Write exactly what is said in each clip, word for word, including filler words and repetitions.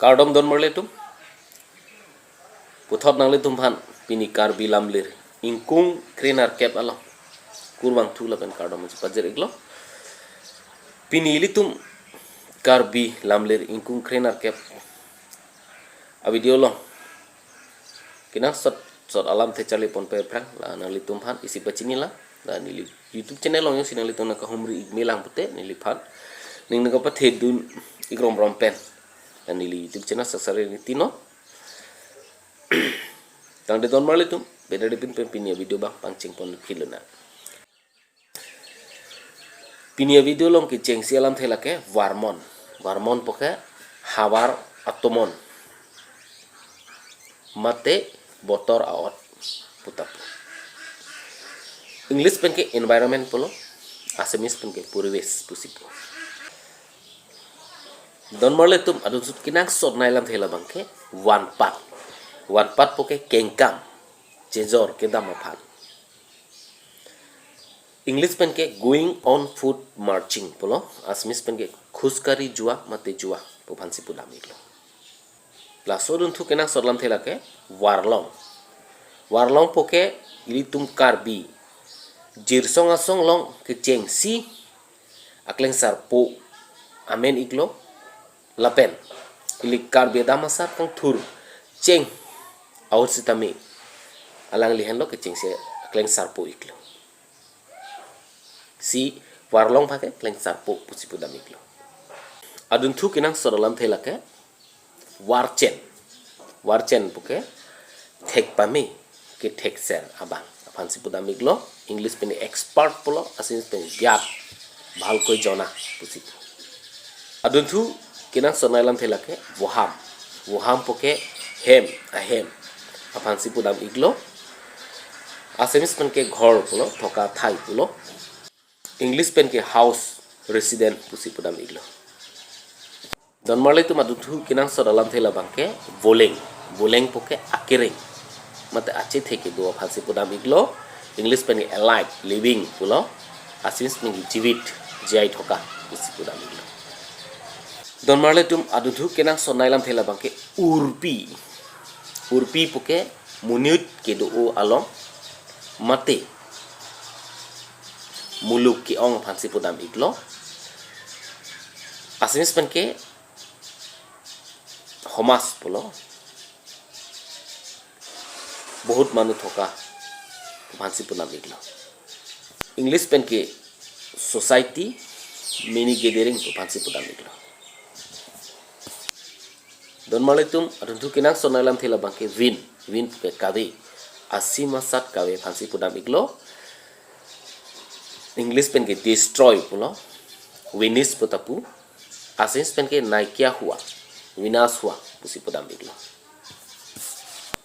Kardom donmarli atum. Puthot nanglitum aphan pini Karbi Lamlir ingkung krenerkep along kurvangthu lapen kardom chepajir iklo. Pini ilitum Karbi Lamlir ingkung krenerkep a-video along kenangsot sot alamthe charlipon pen aphrang la nanglitum aphan isi pachinilo. La neli YouTube channel along jongsi nanglitum nangkahumri ik melang pute neliphan ning nangkapathe dun ik romrom pen la neli YouTube channel saksari ni tino. Tangte donmarli atum, beda dipin pen pini a-video abang pangchengpon philona. Pini a-video along kechengsi alamthe lake varmon. Varmon puke havar atomon mate botor a-ot pu ta pu. English pen ke environment pulo, Assamese pen ke porivesh pusi pu. Donmarli atum, adun sut kenangsot nangkelamthe labang ke vanpat. Vanpat puke kengkam, chejor kedam aphan. English pen ke going on foot marching pulo, Assamese pen ke khuskari jua mate jua pu aphansi pudam iklo. Laso adunthu kenangsot alamthe lake varlong. Varlong puke ilitum Karbi jirsong asong along kechengsi aklengsarpo amen iklo. Lapen ili Karbi adam asar kangthur cheng ahut sitame alangli henlo kechengsi aklengsarpo iklo. Si varlong puke klengsarpo pusi pudam iklo. Adunthu kenangsot alamthe lake varchen. Varchen puke thek pame kethekser abang aphansi pudam iklo. English pen expert pulo, Assamese pen gyat, bhalkoi jona pusi pu. Adunthu kenangsot nangkelamthe lake voham. Voham puke hem, ahem aphansi pudam iklo. Assamese pen ke ghor pulo, thoka thai pulo. English pen ke house, resident pusi pudam iklo. Donmarli atum, adunthu kenangsot alamthe labang ke voleng. Voleng puke akereng mate achethe kedo aphansi pudam iklo. English pen ke alive, living pulo. Assamese pen ke jivit, jiyai thoka pusi pudam iklo. Donmarli atum, adunthu kenangsot nangkelamthe labang ke urpi. Urpi puke monit kedo-o along mate muluk ke-ong aphansi pudam iklo. Assamese pen ke সমাজ pulo, বহুত মানুহ থকা pu aphansi pudam iklo. English pen ke society, many gathering pu aphansi pudam iklo. Donmarli atum, adunthu kenangsot nangkelamthe labang ke vin. Vin puke kave. Asim asat kave aphansi pudam iklo. English pen ke destroy pulo, vinish pu ta pu. Assamese pen ke নাইকিয়া হোৱা, বিনাশ হোৱা pusi pudam iklo.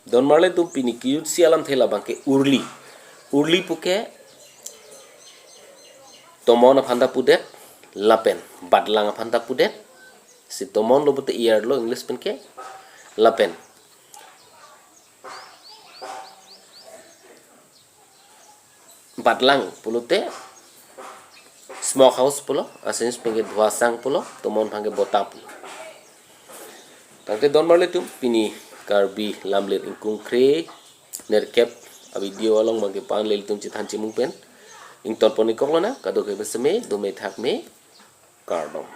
Donmarli atum, pini kejutsi alamthe labang ke urli. Urli puke tomon aphan ta pudet lapen batlang aphan ta pudet. Si tomon lo pute iyar lo, English pen ke lapen batlang pulote smoke house pulo, Assamese pen ke ধোঁৱা চাং pulo, tomon aphan ke বতা pulo. Tangte donmarli atum, pini Karbi Lamlir ingkung krenerkep a-video along abang ke pangli ilitum chethan chimung pen ingtonpon ik-oklonang. Kadokave seme dome thakme, kardom.